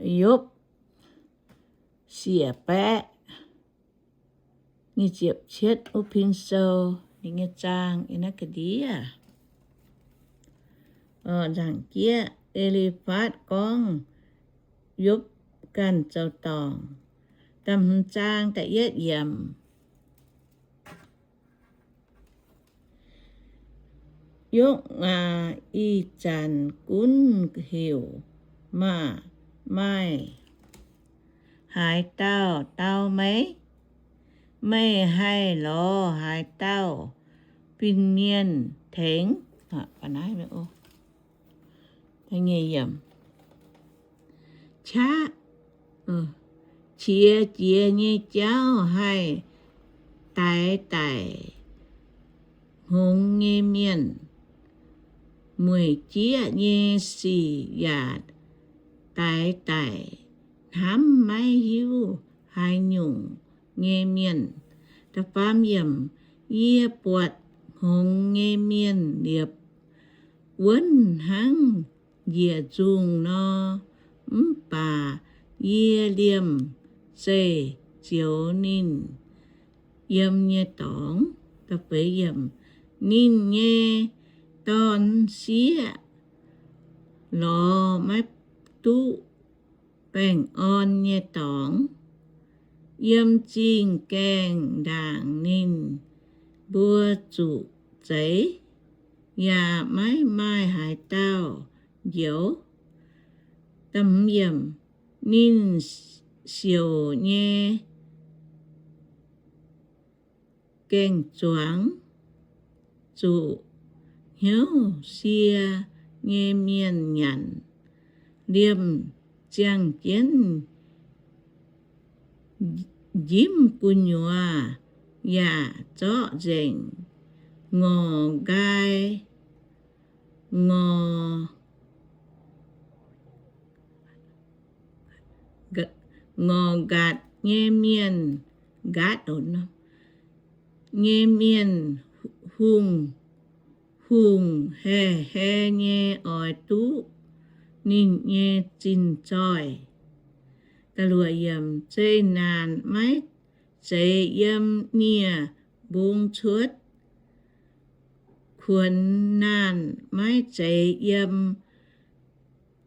Yopv siec baeqv nyic ziepc cietv wuov pin sou, ninh nyei zaang yiem naaiv ga'ndiev. Nzaangc jieqv, E^li^fatv gorngv Yopv ganh zoux dorngc. Da'hmz zaang da'yietv yiemc. Yopv aac, ih zanc gunv heuc maah! Maaih haaix dauh dau meih? Meih haih lorz haaix dauh fin-mienh tengx? Qaqv qiex jiez nyei jauv haih daix daic hngongx nyei mienh, mueic jieqv nyei sic yaac daix daic hnamv maiv hiuv haaix nyungc nyei mienh. Yie buatc hngongx nyei mienh liepc wuonv hnangv njiec nzungh nor, mv baac yie liemh zeih zioux ninh yiem nyei dorngx. Ninh nyei dorn-sieqv lorz maiv duqv baengh orn nyei dorngx. Yiem zingh gaengh ndaangc ninh mbuo zuqc zeix, yaac maiv maaih haaix dauh njoux. Ninh siouc nyei gaeng-zuangx zuqc hnyouv sie nyei mienh nyanc. Liemh ziangh jienv njimv gu'nyuoz yaac zorqv nzengc. Ngorc nqaai, ngorc nqatc nyei mienh, nqatc nyei mienh, hungh, hungh hae hae nyei oix duqv ninh nyei zinh zoih. Zeqc naanc maiv zeiz yiem nie-mbung cuotv, kuonx naanh maiv zeiz yiem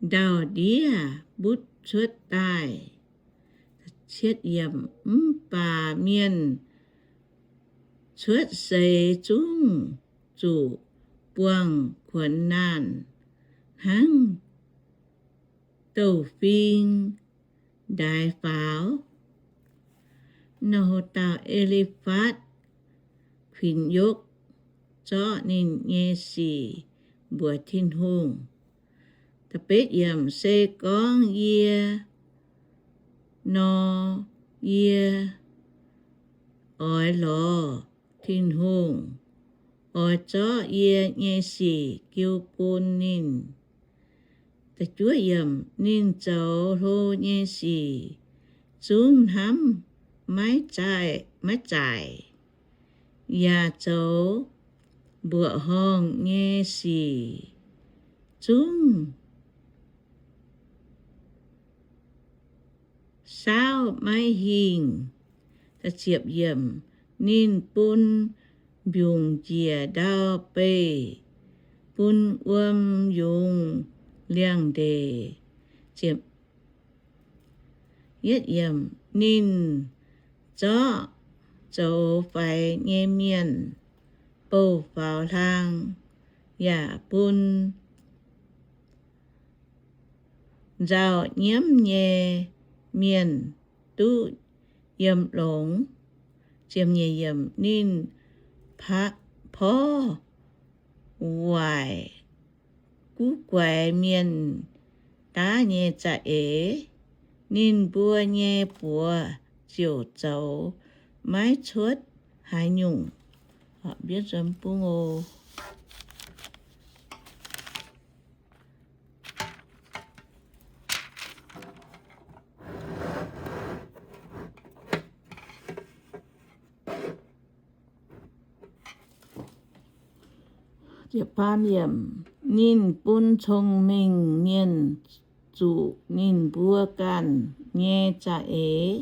ndau-ndiev mbutv cuotv daaih. Mv baac mienh cuotv seix zungv zuqc buangh kuonx naanh hnangv douz-fing ndaix faaux. Nor dauh E^li^fatv kuinx Yopv zorqv ninh nyei sic mbuox Tin-Hungh. Se gorngv yie nor, yie oix lorz Tin-Hungh, oix zorqv yie nyei sic jiu bun ninh. Ninh zoux hlo nyei sic zungv hnamv maiv zaaic, yaac zoux mbuoqc horngh nyei sic zungv saauv maiv hingh. Ninh bun mbiungc njiec ndau beih, bun wuom yungz liangx-ndeic. Ninh zorqv zoux faix nyei mienh bouh faaux hlang, yaac bun nzauh nyiemv nyei mienh duqv yiem longx. Ninh porv waaic guv guaix mienh daav nyei za'eix. Ninh mbuo nyei buoz ziouc zoux maiv cuotv haaix nyungc. Ninh bun cong-mengh mienh zuqc ninh mbuo ganh nyei za'eix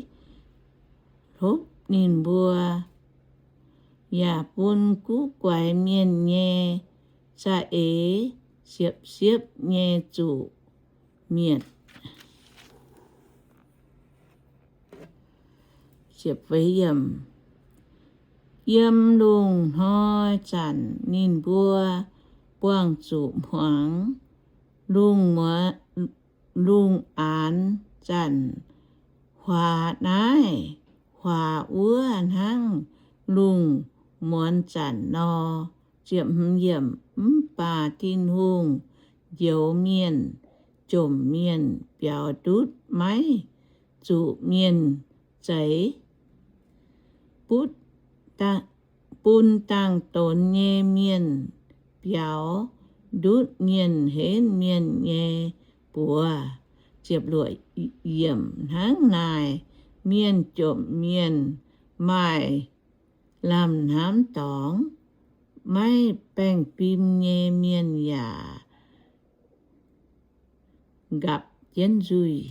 hlopv ninh mbuo, yaac bun guv guaix mienh nyei za'eix siepv-siepv nyei zuqc mietc. Yiem lungh hnoi zanc ninh mbuo buangh zuqc hmuangx. Lungh, lungh aanx zanc huaax naaiv huaax wuov hnangv lungh muonz zanc nor. Mv baac Tin-Hungh njoux mienh, jomc mienh, biaux ndutv maiv zuqc mienh zeix, bun dangh donx nyei mienh biaux ndutv mienh henv mienh nyei buoz. Hnangv naaic, mienh jomc mienh maaih lamh hnamv dorngx, maiv baengh fim nyei mienh yaac nqapc jienv nzuih.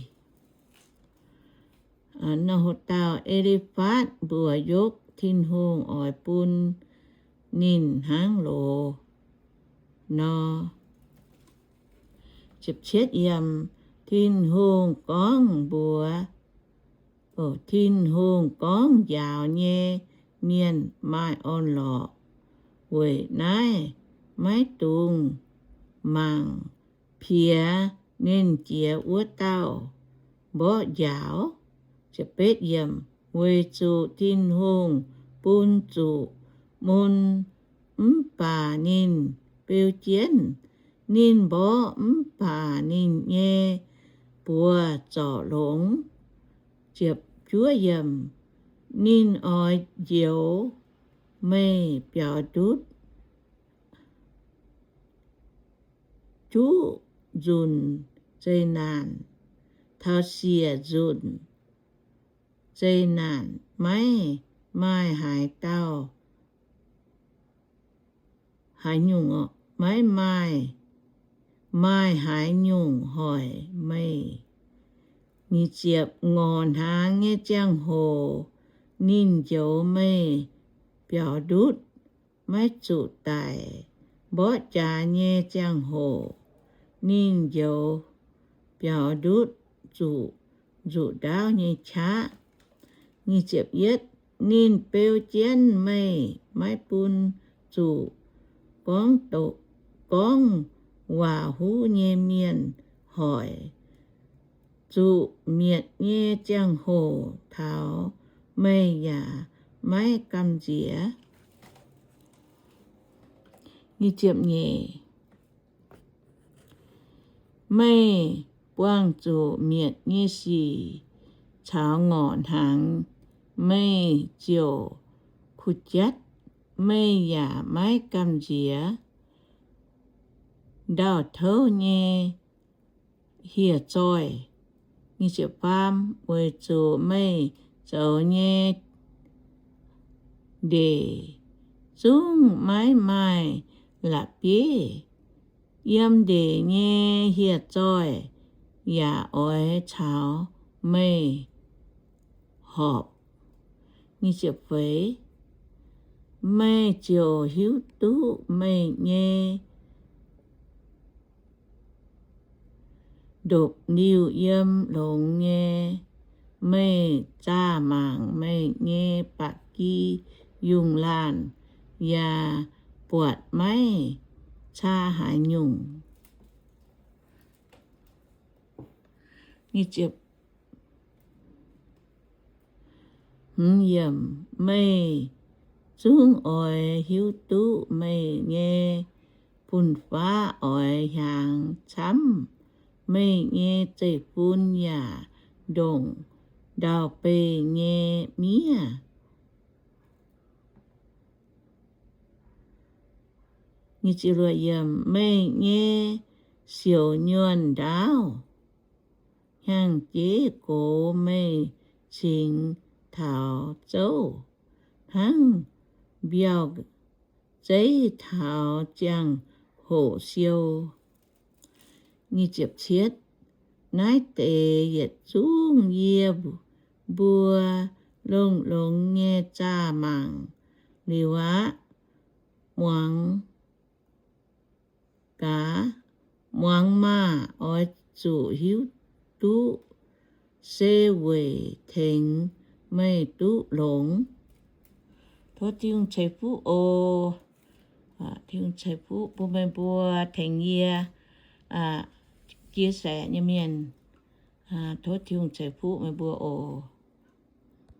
Dauh E^li^fatv mbuox Yopv Tin-Hungh oix bun ninh hnangv loz nor. Tin-Hungh gorngv mbuox, Tin-Hungh gorngv, Njaaux nyei mienh maaih orn-lorqc weic naaiv maiv dungx mangc piex nernh jiex wuov dauh mborqv njaaux. Weic zuqc Tin-Hungh bun zuqc mun mv baac ninh beu jienv, ninh mborqv mv baac ninh nyei buoz zorc longx. Ninh oix njoux meih biaux ndutv juqv nzunc zeqc naanc, taux siec nzunc zeqc naanc, maiv maaih haaix dauh, haaix nyungc, maiv maaih, maaih haaix nyungc hoic meih. Ngorc hnaangx nyei ziangh hoc ninh njoux meih biaux ndutv, maiv zuqc daic. Mborqv jaax nyei ziangh hoc ninh njoux biaux ndutv, zuqc nzuqc ndaauv nyei qaqv. Ninh beu jienv meih, maiv bun zuqc gorngv waac huv nyei mienh hoic. Zuqc mietc nyei ziangh hoc taux, meih yaac maiv gamh nziex. Meih buangh zuqc mietc nyei sic caux ngorc hnaangx, meih ziouc kuh jatv, meih yaac maiv gamh nziex ndau-touv nyei hieh zoih. Weic zuqc meih zoux nyei ndeic zungv maiv maaih la'bieiv. Yiem ndeic nyei hieh zoih yaac oix caux meih horpc. Meih ziouc hiuv duqv meih nyei ndopv-liuh yiem longx nyei. Meih zaah mangc meih nyei ba'gi yungh laanh yaac buatc maiv caa haaix nyungc. Meih zungv oix hiuv duqv meih nyei fun-faqv oix hiaangx camv. Meih nyei zeiv-fun yaac ndongc ndau-beih nyei miev. Meih nyei siouc nyuonh ndaauv hnyangx-jeiv gox meih cingx taux zouv, hnangv mbiauh zeiv taux ziangh hoc siou. Naaiv deix yietc zungv yie mbuo longx-longx nyei zaah mangc liuz aqv. Muangx gaax, muangx maah! Oix zuqc hiuv duqv, se weic tengx meih duqv longx. Tov Tin-Hungh ceix fuqv oc. Tin-Hungh ceix fuqv bun meih mbuo tengx yie chia sẻ nyei mienh. Tov Tin-Hungh ceix fuqv meih mbuo oc.